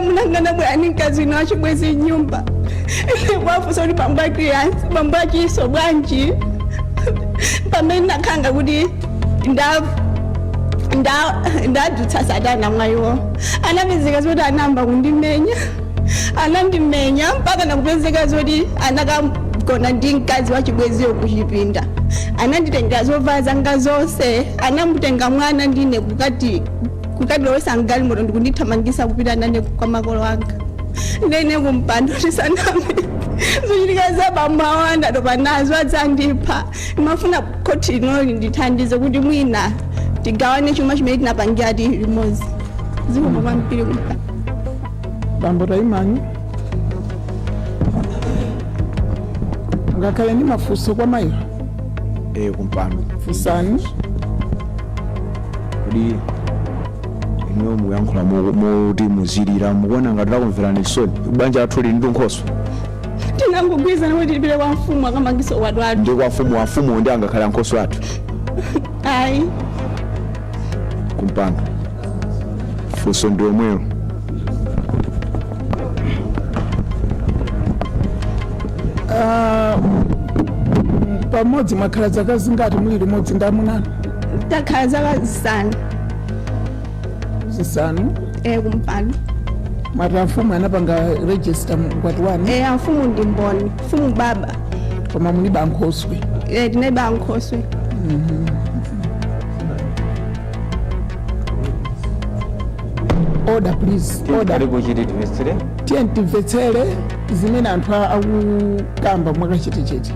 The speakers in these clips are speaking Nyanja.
Amuna anga anabwera ndi mkazi wina wachibwezi mnyumba. Ine kuwafunsa kuti bambo a Clearance, bambo achiso bwanji, pamene nakhanga kuti ndadzutsa satana mwa iwo. Anapezeka zoti anayamba kundimenya, anandimenya mpaka nakupezeka zoti anakagona ndi mkazi wachibweziyo kuchipinda. Ananditengera zovala zanga zonse, anamutenga mwana ndine kukati kukatilowesa mgalimoto ndikundithamangisa kupita nane kwa makolo anga. Ndene kumpando, tisaname, zochitika za bambo awa ndatopa nazo, adzandipha. Ndimafuna khoti linoli ndithandize kuti mwina tigawane chuma chimene tinapangira tili limodzi. Zikomo kwambiri kumpando. Bambo, tayimani. Ngakhale ndi mafunso kwa mayiwa? Kumpando. Funsani. Kodi inuyo mukuyankhula moti muzilira, mukuona ngati takumverani chisoni? Banja lathu lili ndi nkhoswe. Tinangogwirizana kuti tipite kwa mfumu akamangise ukwati wathu. Ndi kwa mfumu, amfumu ndi angakhale ankhoswe athu? Ayi. Kumpando, funso ndi omwelo. Ah, pamodzi mwakhala zaka zingati muli limodzi ndi amunanu? Takhala zaka 5. 5? Kumpando. Mwati amfumu anapanga register ukwati wanu? Amfumu ndi mboni, mfumu baba. Koma mulibe ankhoswe? Tinalibe ankhoswe. Order, please, order. Karibu chiti timvetsere. Tiye timvetsere zimene anthu akukamba mwakachetechete.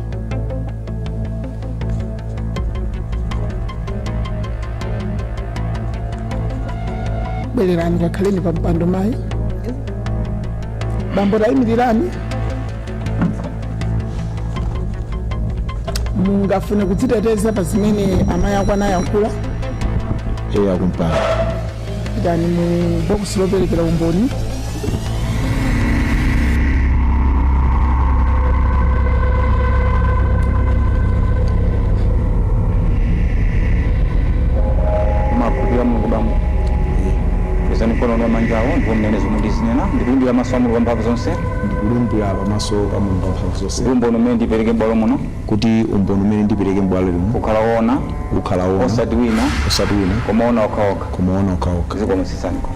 Bwererani, kakhaleni pa mpando mayi. Bambo, tayimirirani. Mungafune kudziteteza pa zimene amayi ako anayankhula? Eya, kumpando. Pitani mu bokosi loperekera umboni. Mumakhulupirira Mulungu, bambo? Kwezani mkono wanu wamanjawo ndipo munene zomwe ndizinena. Ndikulumbira maso a Mulungu wamphamvu zonse. Ndikulumbira pamaso pa Mulungu wamphamvu zonse. Kuti umboni umene ndipereke m'bwalo muno. Kuti umboni umene ndipereke m'bwalo lino. Ukhala woona. Ukhala woona. Osati wina. Osati wina. Koma woona okhaokha. Koma woona okhaokha. Zikomo, tsitsaniko.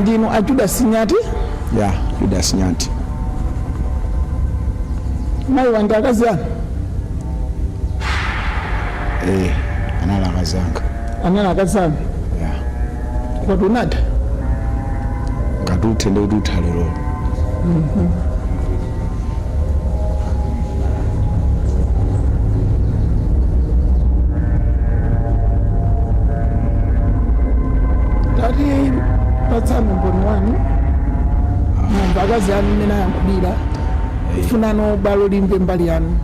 Ndinu a Judas Nyati? Ya, Judas Nyati. Mayiwa ndi akazi anu? Anali akazi anga. Anali akazi anu? Ya. Ukwati unatha? Ngati uthe, ndi kuti utha lero. Tati patsani umboni wanu. Mwamva akazi anu mmene ayankhulira, kufunano bwalo limve mbali yanu.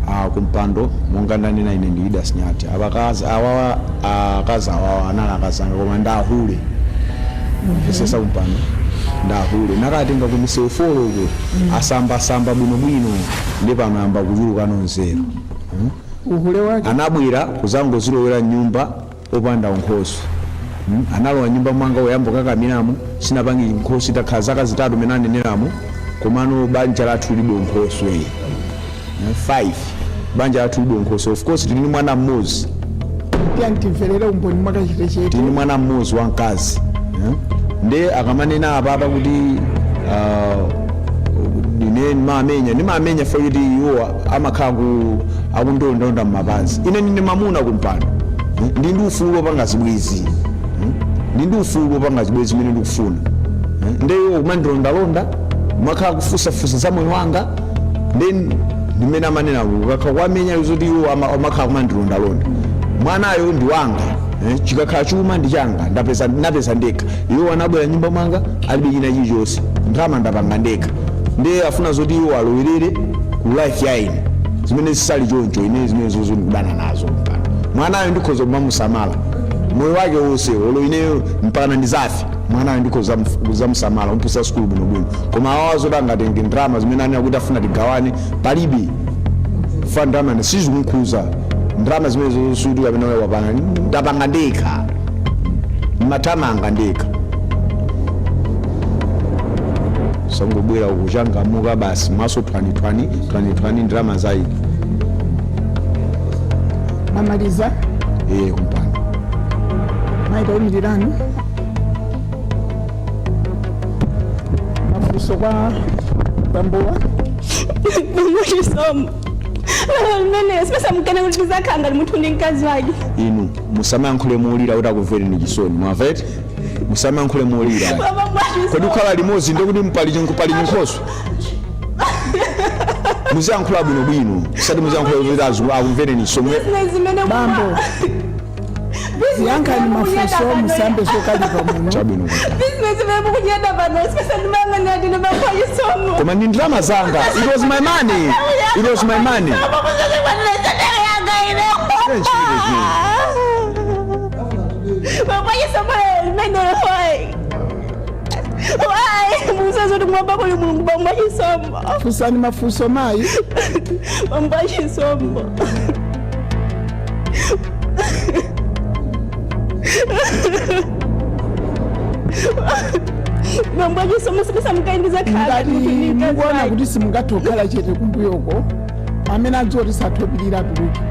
Ah, kumpando, monga ndanena, ine ndi Judas Nyati. Abakazi awawa, akazi awawa anali akazi anga, koma ndahule sesa. Kumpando, ndahule nakatenga kumisewu foloko, asambasamba bwinobwino, ndi pano ayamba kuchulukano nzeru. Uhule wake? Anabwera kuzangozilowera nyumba opanda unkhoswe. Analowa nyumba mwanga uyamba kakamiramo, sinapange nkhoswe. Takhala zaka 3 mene aneneramo, komano banja lathu libe unkhoswe. 5 banja lathu libe unkhoswe. Of course tili ndi mwana mmodzi. Tiye timverere umboni mwakachetechete. Tili ndi mwana mmodzi wamkazi, eh? Nde akamanena apapa kuti ine ndimamenya fa kuti iwo amakhala ku akundondonda mmapazi. Ine ndine mamuna, kumpando, eh? Ndi ufulu wopanga zibwezi, eh? Ndi ufulu wopanga zibwezi zimene ndikufuna, eh? Nde iwo kumandilondalonda, kumakhala kufusafusa za moyo wanga. Then ndimene amanena kukakha kwamenya zoti iwo amakhala kumandilondalonda. Mwanayo ndi wanga, eh? Chikakhala chuma ndi changa, ndapeza, napeza ndekha. Iwo anabwera nyumba mwanga alibe china chilichonse, ndalama ndapanga ndekha. Ndiye afuna zoti iwo alowerere ku life ya ine, zimene zisali choncho. Ine zimene zozo ndikudana nazo mpano. Mwanayo ndikhoza kumamusamala moyo wake wonse, olo ineyo mpaka ndizafe, mwanayo ndikhoza kuzamusamala, kumphunzitsa sukulu bwinobwino. Koma awawa zoti angatenge ndalama zimene anena kuti afuna tigawane, palibe. Fa ndalama sizikunkhuza, ndalama zimene zosuti kapena wapanga, ndapanga ndekha, mathamanga ndekha, sangobwera kuchangamuka basi, maso thwanithwani thwanithwani, ndalama zaidi. Mamaliza? Iye kumpando. Maita, umirirani mafunso kwa bambowa. Bambo, limene sipasamukana kuti tizakhanga ndi munthu ndi mkazi wake. Inu musamayankhule molira kuti akumvereni chisoni, mwamvete? Musamayankhule molira. Baba. Kodi kukhala limodzi ndikuti pali chinkhoswe? Muziyankhula bwinobwino, sati muziyankhula kuti akumvereni chisoni. Zimene Bambo, ziyankhani mafunso, musambe zokalipa muno. Chabwino. Bizinesi imene mukunyada pano, sipesa ndimayang'anira ndine, bambo Chisomo. Koma ndi ndalama zanga. It was my money, it was my money. Bambo Chisomo, limene why why musazoti kumwamba kuli Mulungu, bambo Chisomo? Funsani mafunso, mayi. Bambo Chisomo, bambo Chisomo, sipesa mukaindiza khala Ngati mukuona kuti simungathe kukhala chete kumbuyoko, amene adziwa kuti sathopirira atuluke.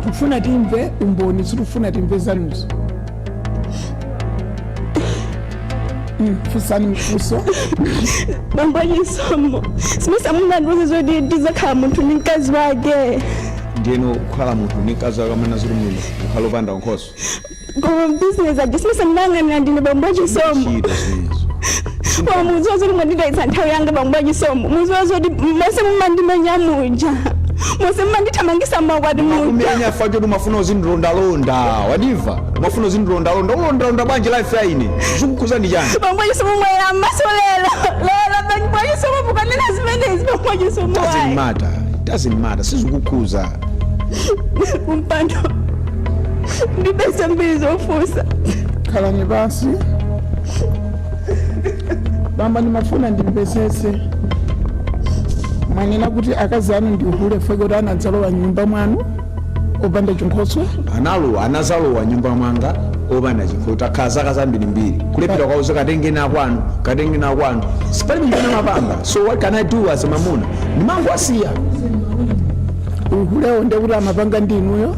Tikufuna timve umboni, sitifuna timve zanuzo. Funsani mfunso. Bambo Chisomo, simesa munandiuze zoti ndizakhala munthu ndi mkazi wake? Ndiyeno kukhala munthu ndi mkazi wake amene aziti muno kukhala opanda nkhoswe? Koma bizinesi aja simesa ndinang'anira ndine, bambo Chisomo? Chito zimenezo. Koma muziwa zoti mwandidayitsa nthawi yanga, bambo Chisomo. Muziwa zoti mose mumandimenya muja, mose mumandithamangisa makwati muja. Kumenya facho kuti umafuna uzindilondalonda, wadimva? Umafuna uzindilondalonda, ulondalonda bwanji life ya ine? Zikukhuza ndi chani? Bambo Chisomo, mwera maso lero lero, bambo Chisomo, mukanena zimenezi, bambo Chisomo? Doesn't Why? matter, it doesn't matter, sizikukhuza. Kumpando ndipese mbiri zofusa. Khalani pansi, bamba. Ndimafuna ndimvesese, mwanena kuti akazi anu ndi uhule feke kuti anadzalowa nyumba mwanu opanda chinkhoswe? Analowa, anazalowa nyumba mwanga opanda chinkhoswe. Takhala zaka zambirimbiri, kulephera kwauza katengeni akwanu, katengeni akwanu, sipalibe chimene amapanga. So what can I do as a mamuna? Ndimango asiya. Uhulewo ndekuti amapanga ndi inuyo?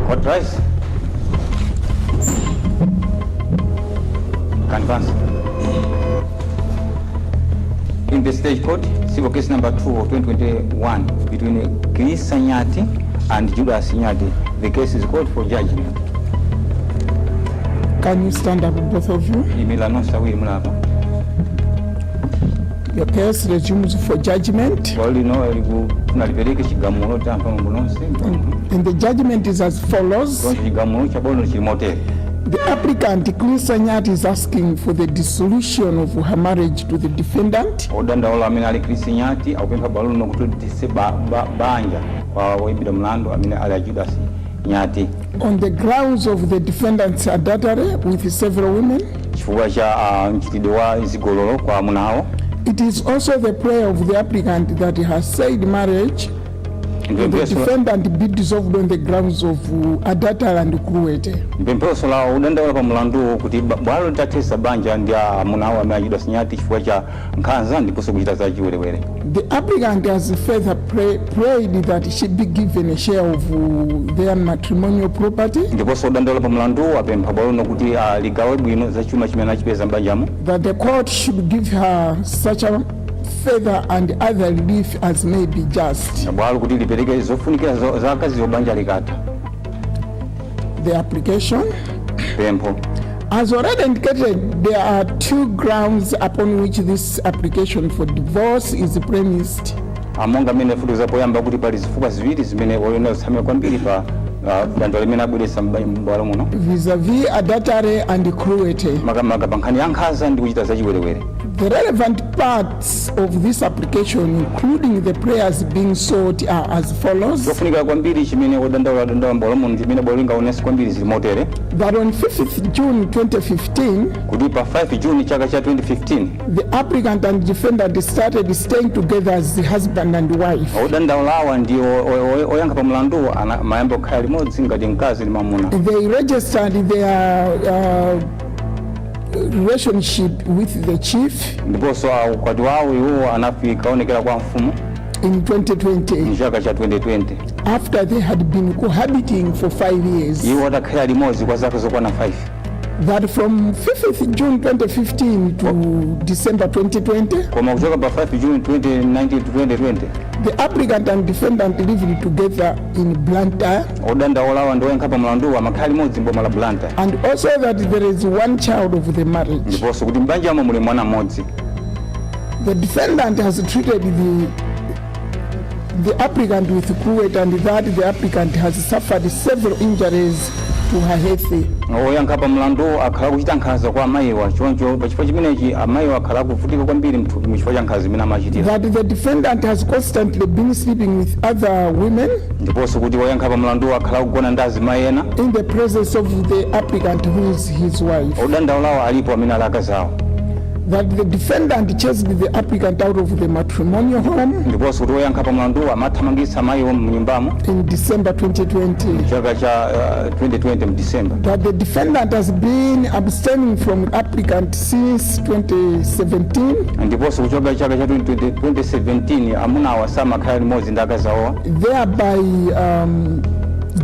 Court rise. Can advance. In the stage court, civil case number 2 of 2021 between Krisa Nyati and Judas Nyati. The case is called for judgment. Can you stand up, both of you? Imila nonse awiri mulapa. Your case resumes for judgment. Bwalo lino likufuna lipereke chigamulo tampa mambo nonse. And the judgment is as follows. Choncho chigamulo cha bwalo chili motere. The applicant, Krisa Nyati, is asking for the dissolution of her marriage to the defendant Odandaula amene ali Krisi Nyati akupempha bwalo lino kuti litise banja kwa woyimbidwa mlandu amene ali a Judas Nyati on the grounds of the defendant's adultery with several women. Chifukwa cha mchitidwe wa zigololo kwa amuna awo. It is also the prayer of the applicant that her said marriage to the defendant be dissolved on the grounds of adultery and cruelty. Mpempheso la odandaula pa mlanduwo kuti bwalo litathesa banja ndi amuna awo amene a Judas Nyati chifukwa cha nkhanza ndiponso kuchita za chiwerewere. The applicant has further prayed that she be given a share of their matrimonial property, Ndiponso odandaula pa mlanduwo apempha bwalo lino kuti ligawe bwino za chuma chimene achipeza m'banjamo, that the court should give her such a further and other relief as may be just. Bwalo kuti lipereke zofunikira za akaziwo banja likatha. The application. Pempho. As already indicated, there are two grounds upon which this application for divorce is premised. Amonga amene afotokoza poyamba kuti pali zifukwa ziwiri zimene olena zitsamira kwambiri pa Dandaulo limene abweretsa m'bwalo muno vis-a-vis adultery and cruelty. Makamaka pa nkhani ya nkhanza ndi kuchita zachiwerewere. The relevant parts of this application, including the prayers being sought, are as follows. Chofunika kwambiri chimene odandaula adandaula m'bwalo muno, chimene bwalo lingaonenso kwambiri, zili motere: That on 5th June 2015, kuti pa 5 Juni chaka cha 2015, the applicant and defendant started staying together as the husband and wife. Odandaulawa ndi oyankha pa mlanduwo amayamba kukhala limodzi ngati mkazi ndi mamuna. They registered their relationship with the chief Ndiponso ukwati wawo iwo anafika onekera kwa mfumu in 2020 mchaka cha 2020 after they had been cohabiting for 5 years. Iwo atakhala limodzi kwa zaka zokwana 5. That from 5th June 2015 to December 2020, Koma kuchoka pa 5 June 2019 to 2020, the applicant and defendant lived together in Blantyre, odandaulawa ndi oyankha pa mlanduwo amakhala limodzi mboma la Blantyre, and also that there is one child of the marriage. Ndiponso kuti m'banjamo muli mwana mmodzi. The defendant has treated the applicant with cruelty and that the applicant has suffered several injuries to her health. Oyankha pa mlandu akhala kuchita nkhanza kwa amayiwa, choncho pachifukwa chimenechi amayiwa akhala akuvutika kwambiri mthupi muchifukwa cha nkhanza zimene amachitira. That the defendant has constantly been sleeping with other women Ndiponso kuti oyankha pa mlandu akhala akugona ndi azimayi ena in the presence of the applicant, who is his wife. Odandaulawo alipo amene ali akazi awo. That the defendant chased the applicant out of the matrimonial home Ndiponso kuti oyankha pa mlandu amathamangitsa amayiwo mnyumbamo in December 2020. Chaka cha 2020 mu December. That the defendant has been abstaining from applicant since 2017, Ndiponso kuchoka chaka cha 2020 2017 amunawa samakhala limodzi ndi akazi awowa, thereby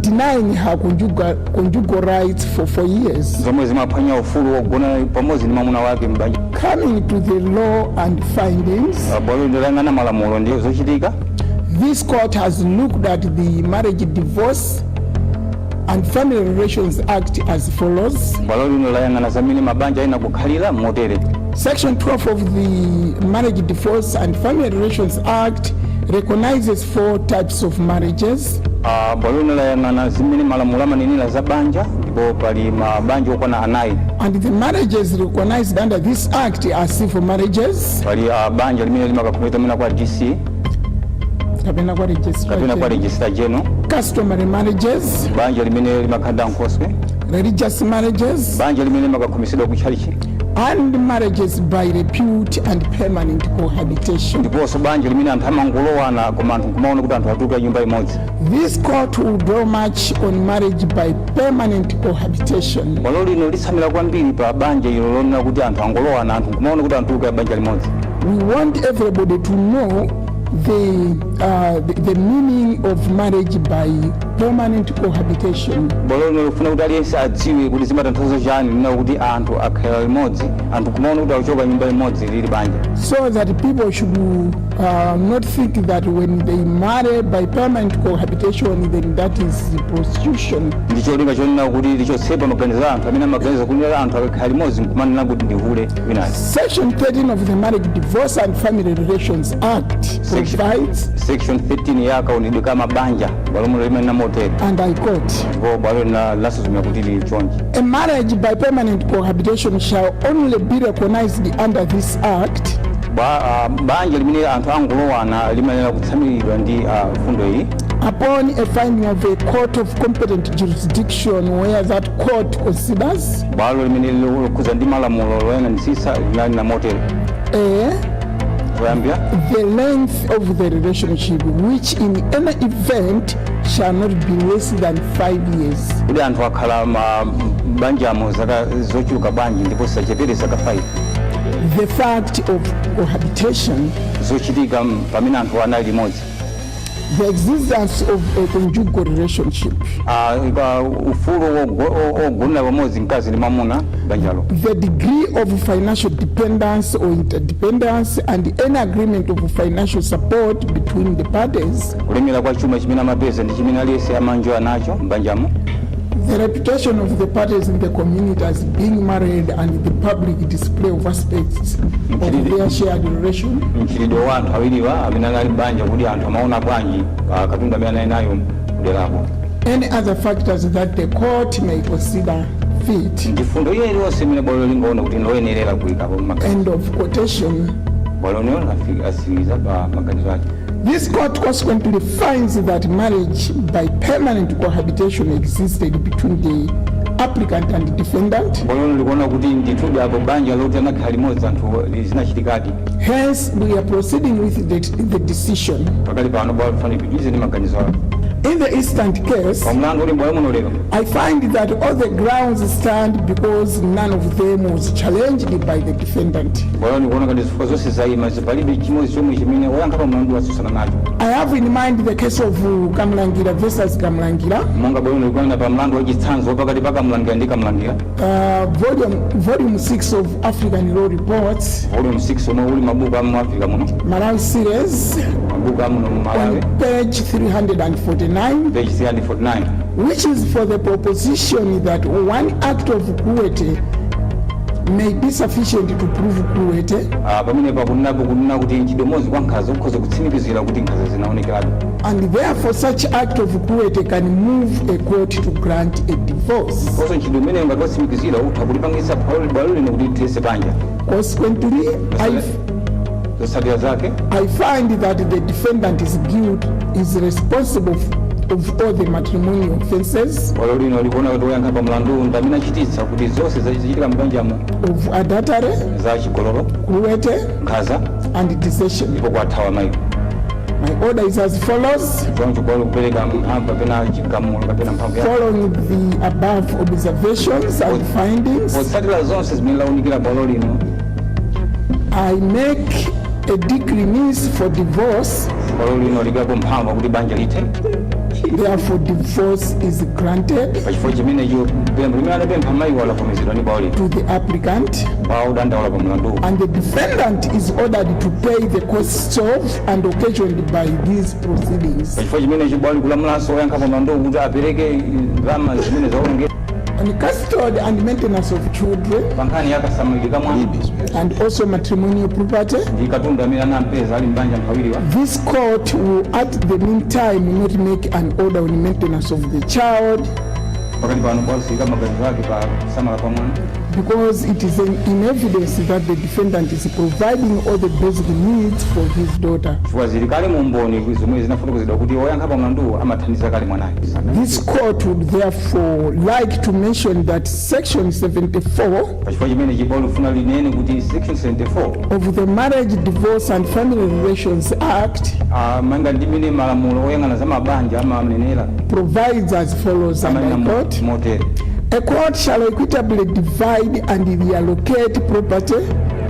denying her conjugal rights for 4 years. Zomwe zimaphwanya ufulu wogona pamodzi ndi mwamuna wake m'banja. Coming to the law and findings, Bwalo lilayang'ana malamulo ndi zochitika. This court has looked at the Marriage, Divorce and Family Relations Act as follows. Bwalo lino layang'ana zamene mabanja ayina kukhalira motere. Section 12 of the Marriage, Divorce and Family Relations Act recognizes four types of marriages. Ah, bwalo lino layang'ana zimene malamulo amanenera za banja, ndipo pali mabanja okwana anayi. And the marriages recognized under this act are civil marriages, Pali banja limene limakakhomeza mwina kwa DC kapena kwa registrar kapena kwa general, Registrar General, customary marriages, banja limene limakhala nkhoswe, religious marriages, banja limene limakakhomesedwa ku tchalitchi, and marriages by repute and permanent cohabitation. Ndiponso banja limene anthu amangolowana koma anthu nkumaona kuti anthu atuluka nyumba imodzi. This court will draw much on marriage by permanent cohabitation. Bwalo lino litsamira kwambiri pa banja ilo lonena kuti anthu angolowana, anthu nkumaona kuti antuluka banja limodzi. We want everybody to know the meaning of marriage by permanent cohabitation. Bwalo lino lifuna kuti aliyense adziwe kuti zimatanthauza chani linena kuti anthu akhala limodzi, anthu kumaona kuti akuchoka nyumba imodzi lili banja, So that people should not think that when they marry by permanent cohabitation, then that is prostitution. Ndi cholinga chonena kuti lichotsepa maganizo a anthu amene amaganiza kuti anthu akakhala limodzi nkumanena kuti ndi hule winayo. Section 13 of the Marriage, Divorce and Family Relations Act provides, Section 13 ya kaonedwe ka mabanja bwalo muno limanena motere, and I quote, ndipo bwalo lina lasuzumira kuti lili chonchi: "A marriage by permanent cohabitation shall only be recognized under this act Banja limene anthu angolowana limanena kutsamiridwa ndi fundo iyi upon a finding of a court of competent jurisdiction where that court considers bwalo limene lokhuza ndi malamulo loyang'anisisa linali motere: A, Choyambira, the length of the relationship, which in any event shall not be less than 5 years, kuti anthu akhala banjamo zaka zochuluka bwanji ndipo sachepere zaka 5, the fact of cohabitation, zochitika pamene anthu anali limodzi, the existence of a conjugal relationship, Ufulu ogonera pamodzi mkazi ndi mwamuna banjalo, the degree of financial dependence or interdependence, and any agreement of financial support between the parties, kulemera kwa chuma chimene amapeza ndi chimene aliyense amanjoya nacho m'banjamo, the reputation of the parties in the community as being married, and the public display of aspects of their shared relation, mchitidwe wa anthu awiriwa amene anali banja kuti anthu amaona bwanji katundu amene anali nayo kuderako. any other factors that the court may consider fit. Ndi fundo iyo iliyonse imene bwalo lingaona kuti loyenerera kuyikapo maganizo. End of quotation. Bwalo lino asiriza pa maganizo ake. This court consequently finds that marriage by permanent cohabitation existed between the applicant and the defendant. Bwalo lino likuona kuti ndithudi apo banja loti anakhala limodzi anthu zinachitikadi. Hence, we are proceeding with the decision. Pakali pano bwalo lifuna lipitirize ndi maganizo ake. In the instant case, Pa mlandu uli bwalo muno lero, I find that all the grounds stand because none of them was challenged by the defendant. Bwalo likuona kuti zifukwa zonse zayima, palibe chimodzi chomwe chimene woyankha pa mlandu watsutsana nacho. I have in mind the case of Kamlangira versus Kamlangira, Monga bwalo likuona pa mlandu wachitsanzo pakati pa Kamlangira ndi Kamlangira, volume 6 of African Law Reports, volume 6 omwe uli mabuku amu Africa muno, Malawi series, mabuku amuno mu Malawi, on page 349, page 349, which is for the proposition that one act of cruelty may be sufficient to prove cruelty Ah, pamene pakunenapo kunena kuti mchitidwe umodzi kwa nkhanza ukhoza kutsimikizira kuti nkhanza zinaonekeradi, and therefore such act of cruelty can move a court to grant a divorce. Konso mchitidwe umene ngati watsimikizira utha kulipangitsa bwalo lino kuti lithetse banja. Consequently, Zotsatira zake, I find that the defendant is guilty, is responsible of all the matrimonial offenses bwalo lino likuona kuti woyankha pa mlandu ndi amene achititsa kuti zonse zachitika m'banjamo of adultery, za chigololo, cruelty, nkhanza, and desertion. ndipo kwathawa mayi. My order is as follows. Choncho bwalo kupereka mphamvu kapena chigamulo kapena mphamvu yake. Following the above observations and findings, Potsatira zonse zimene launikira bwalo lino, I make a decree nisi for divorce. Bwalo lino likapo mphamvu kuti banja lithe. Therefore, divorce is granted Pachifukwa chimenecho pempho limene adapempha mayiwo alavomerezedwa ndi bwalo lino to the applicant, kwa odandaula pa mlanduwu, and the defendant is ordered to pay the costs of and occasioned by these proceedings. Pachifukwa chimenecho bwalo likulamulanso oyankha pa mlanduwu kuti apereke ndalama zimene zaonongeka. On custody and maintenance of children Pa nkhani ya kasamalidwe ka mwana and also matrimonial property, ndi katundu amene anampeza ali mbanja anthu awiriwa, this court will at the meantime not make an order on maintenance of the child pakati pano bwalo silika maganizo ake pa kusamala kwa mwana because it is in evidence that the defendant is providing all the basic needs for his daughter. Chifukwa zili kale mu mboni zomwe zinafotokozedwa kuti oyankha pa mlanduwu amathandiza kale mwanayo. This court would therefore like to mention that section 74 Pachifukwa chimene bwalo lifuna linene kuti section 74 of the Marriage, Divorce and Family Relations Act Ah, manga ndi mene malamulo oyang'ana za mabanja amanenera, provides as follows, and I amanena quote, motere: "A court shall equitably divide and reallocate property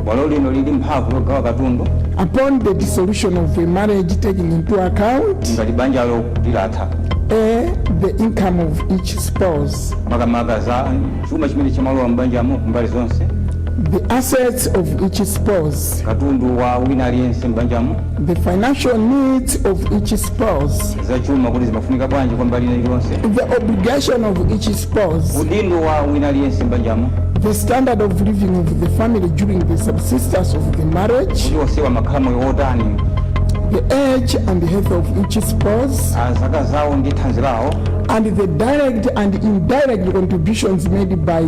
Bwalo lino lili mphamvu yogawa katundu upon the dissolution of a marriage, taking into account ngati banjalo lilatha, A, the income of each spouse, makamaka za chuma chimene chimalowa m'banjamo kumbali zonse, the assets of each spouse, katundu wa wina aliyense m'banjamo, the financial needs of each spouse, za chuma kuti zimafunika bwanji kwa mbali ina iliyonse, the obligation of each spouse, udindo wa wina aliyense m'banjamo, the standard of living of the family during the subsistence of the marriage, kuti onsewa amakhala moyo wotani, the age and health of each spouse, Ah, zaka zawo ndi thanzi lawo, and the direct and indirect contributions made by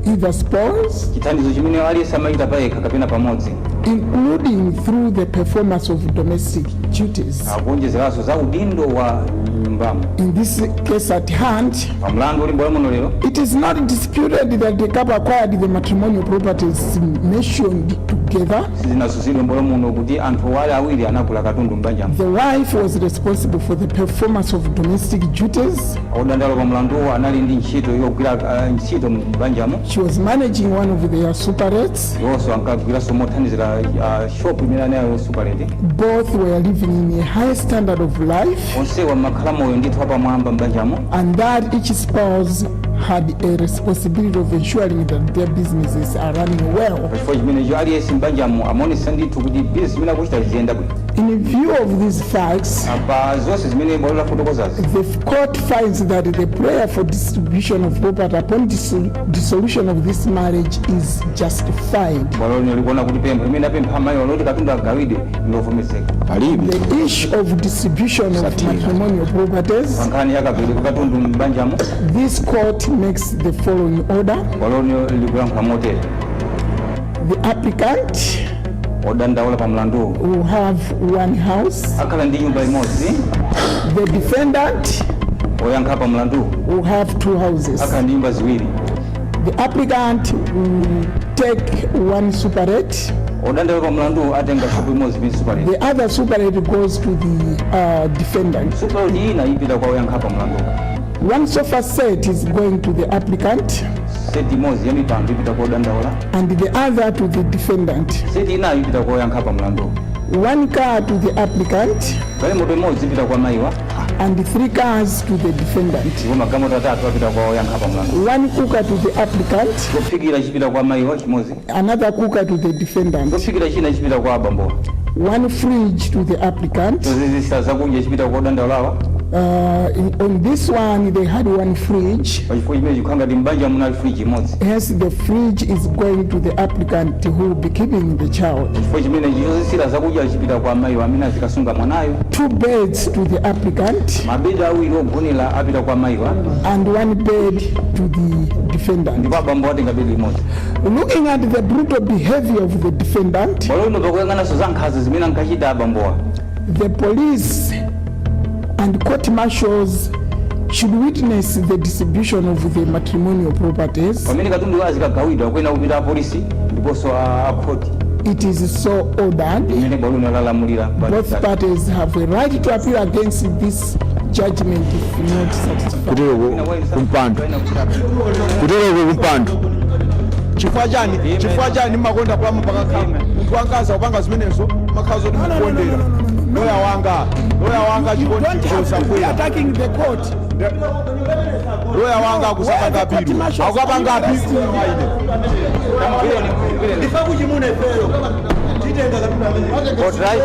either spouse, chithandizo chimene aliyense amachita payekha kapena pamodzi, including through the performance of domestic duties. Akuonjezeranso za udindo wa nyumbamo. In this case at hand, Pa mlandu uli m'bwalo muno lero, it is not disputed that the couple acquired the matrimonial properties mentioned together. Sizinasuzidwe m'bwalo muno kuti anthu wale awiri anagula katundu m'banjamo. The wife was responsible for the performance of domestic duties. Odandaula pa mlanduwo anali ndi ntchito yogwira ntchito m'banjamo. She was managing one of their superates. Iwonso ankagwiranso mothandizira shop imene anayo superette. Both were living in a high standard of life, Onsewa amakhala moyo ndithu apamwamba m'banjamo, and that each spouse had a responsibility of ensuring that their businesses are running well. Pachifukwa chimenecho aliyense m'banjamo amaonesa ndithu kuti bizinesi imene akuchita ziyenda bwino. In view of these facts, Pa zonse zimene bwalo lafotokozazi, the court finds that the prayer for distribution of property upon dissolution of this marriage is justified. Bwalo lino likuona kuti pempho limene apempha amayiwa loti katundu agawidwe ndilovomerezeka. Palibe. The issue of distribution of Satira. Matrimonial properties, Pa nkhani yakagawidwe kwa katundu m'banjamo, this court makes the following order. Bwalo lino likuyankhula motere. The applicant Odandaula pa mlanduwu will have one house. Akhala ndi nyumba imodzi. The defendant Oyankha pa mlanduwu will have two houses. Akhala ndi nyumba ziwiri. The applicant will take one superette. Odandaula pa mlanduwu atenga shopu imodzi ndi superette. The other superette goes to the defendant. Superette ina ipita kwa oyankha pa mlanduwu. One sofa set is going to the applicant Seti imodzi ya mipando ipita kwa odandaula and the other to the defendant. Seti inayo ipita kwa oyankha pa mlanduwu. One car to the applicant Galimoto imodzi ipita kwa mayiwa and three cars to the defendant. Ndipo magalimoto atatu apita kwa oyankha pa mlandu. One cooker to the applicant, Chophikira chipita kwa mayiwa chimodzi, another cooker to the defendant. Chophikira china chipita kwa abambowa. One fridge to the applicant. Chozizisa zakudya chipita kwa odandaulawa. On this one, they had one fridge. Pachifukwa chimene chikukhala ngati m'banja munali friji imodzi. Hence, the fridge is going to the applicant who will be keeping the child. Chifukwa chimene chozizisira zakudya chipita kwa amayiwa amene azikasunga mwanayo. Two beds to the applicant Mabedi awiri ogonera apita kwa amayiwa and one bed to the defendant. Ndipo abambo atenga bedi limodzi. Looking at the brutal behavior of the defendant, Bwalo lino pakuyang'ananso za nkhanza zimene ankachita abambowa, the police and court marshals should witness the distribution of the matrimonial properties. Pamene katundu azikagawidwa kuyenera kupita apolisi ndiponso a akhoti. It is so ordered. Imene bwalo lino lalamulira. Both parties have a right to appeal against this judgment if not satisfied. Kutereko kumpando, kutereko kumpando. Chifukwa chani, chifukwa chani mmakonda kulama pakakhala munthu wankazi akupanga zimenezo makhala zoti mukukondera? Loya wanga, loya wanga, chikondi Don't have to be chosakwera. Attacking the court. Loya wanga akusapanga appeal, akukapanga appeal ine. Court right.